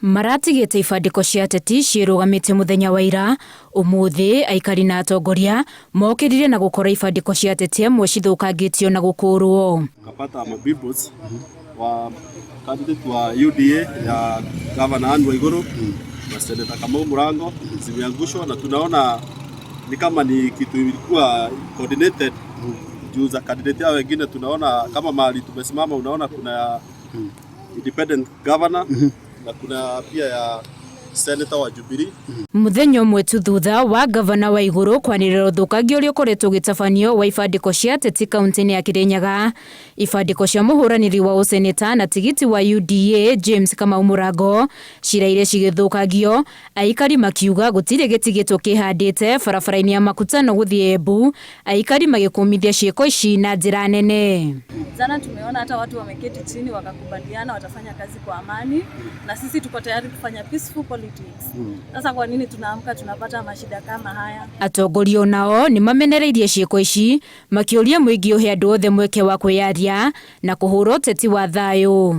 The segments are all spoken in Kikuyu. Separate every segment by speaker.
Speaker 1: Maratigĩte ibandĩko cia ateti ciĩrũgamĩtie mũthenya wa ira. Ũmũthĩ aikari na atongoria mokĩrire na gũkora ibandĩko cia ateti amwe cithũkangĩtio na gũkũrwo.
Speaker 2: Kapata mabillboards wa candidate wa UDA ya Governor Anne Waiguru na Senator Kamau Murango zimeangushwa, na tunaona ni kama ni kitu ilikuwa coordinated juu za candidate hao wengine. Tunaona kama mahali tumesimama, unaona kuna independent governor na kuna pia ya senator wa Jubilee.
Speaker 1: Muthenya ũmwe tu thutha wa gavana Waiguru kwanĩrĩra ũthũkangia ũrĩa ũkoretwo ũgĩtabanio wa ibandĩko cia ateti kaunti-inĩ ya Kirinyaga, ibandĩko cia mũhũranĩri wa ũseneta na tigiti wa UDA James Kamau Mũrango ciraire cigĩthũkangio, aikari makiuga gũtirĩ gĩtigĩtwo kĩhandĩte barabara-inĩ ya Makutano gũthiĩ Embu, aikari magĩkũmithia ciĩko ici na njĩra nene.
Speaker 3: Jana tumeona hata watu wameketi chini wakakubaliana watafanya kazi kwa amani, na sisi tuko tayari kufanya peaceful politics. Sasa kwa nini tunaamka tunapata mashida kama haya?
Speaker 1: Atongoria onao nĩ mamenereirie ciĩko ici, makĩũria mũingĩ ũhe andũ othe mweke wa kwĩyaria na kũhũra ũteti wa thayũ.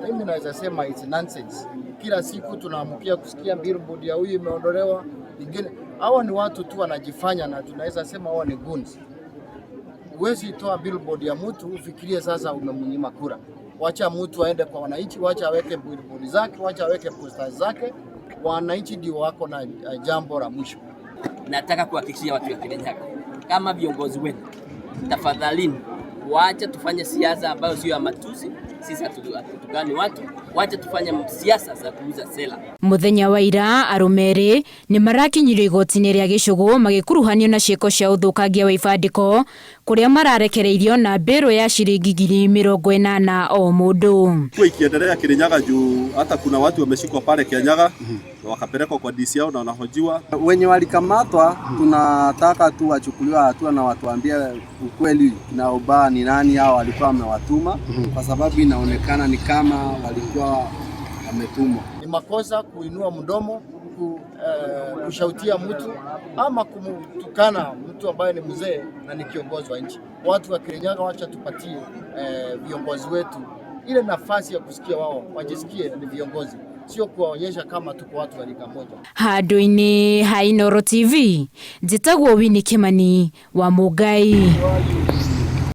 Speaker 4: Mimi naweza sema it's nonsense. Kila siku tunaamkia kusikia billboard ya huyu imeondolewa, ingine. Hawa ni watu tu wanajifanya, na tunaweza sema hawa ni goons. Huwezi toa billboard ya mtu ufikirie sasa umemnyima kura. Wacha mtu aende kwa wananchi, wacha aweke billboard zake, wacha aweke posters zake. Wananchi ndio wako na jambo la mwisho.
Speaker 5: Nataka kuhakikishia watu wa Kirinyaga kama viongozi wenu, tafadhalini, wacha tufanye siasa ambayo sio ya matusi. Sisi hatutukani watu, wacha tufanye siasa za kuuza sera.
Speaker 1: Muthenya wa ira, arũme erĩ nĩ marakinyirio igoti-inĩ rĩa Gĩcũgũ magĩkuruhanio na ciĩko cia ũthũkangia wa ibandĩko, kũrĩa mararekereirio na mbĩrũ ya ciringi 80,000 o mũndũ.
Speaker 2: Kwa ikiendelea Kirinyaga juu hata kuna watu wameshikwa pale Kianyaga na wakapelekwa kwa DCI na wanahojiwa.
Speaker 6: Wenye walikamatwa tunataka tu wachukuliwe hatua na watuambie ukweli na ubaya ni nani hao walikuwa wamewatuma, kwa sababu inaonekana ni kama walikuwa wametumwa.
Speaker 4: Ni makosa kuinua mdomo kushautia mtu ama kumtukana mtu ambaye ni mzee na ni kiongozi wa nchi. Watu wa Kirinyaga, wacha tupatie viongozi wetu ile nafasi ya kusikia wao, wajisikie ni viongozi, sio kuwaonyesha kama tuko watu wa rika moja.
Speaker 1: Handũ-inĩ ha Inooro TV, njĩtagwo Winnie Kimani wa Mũngai.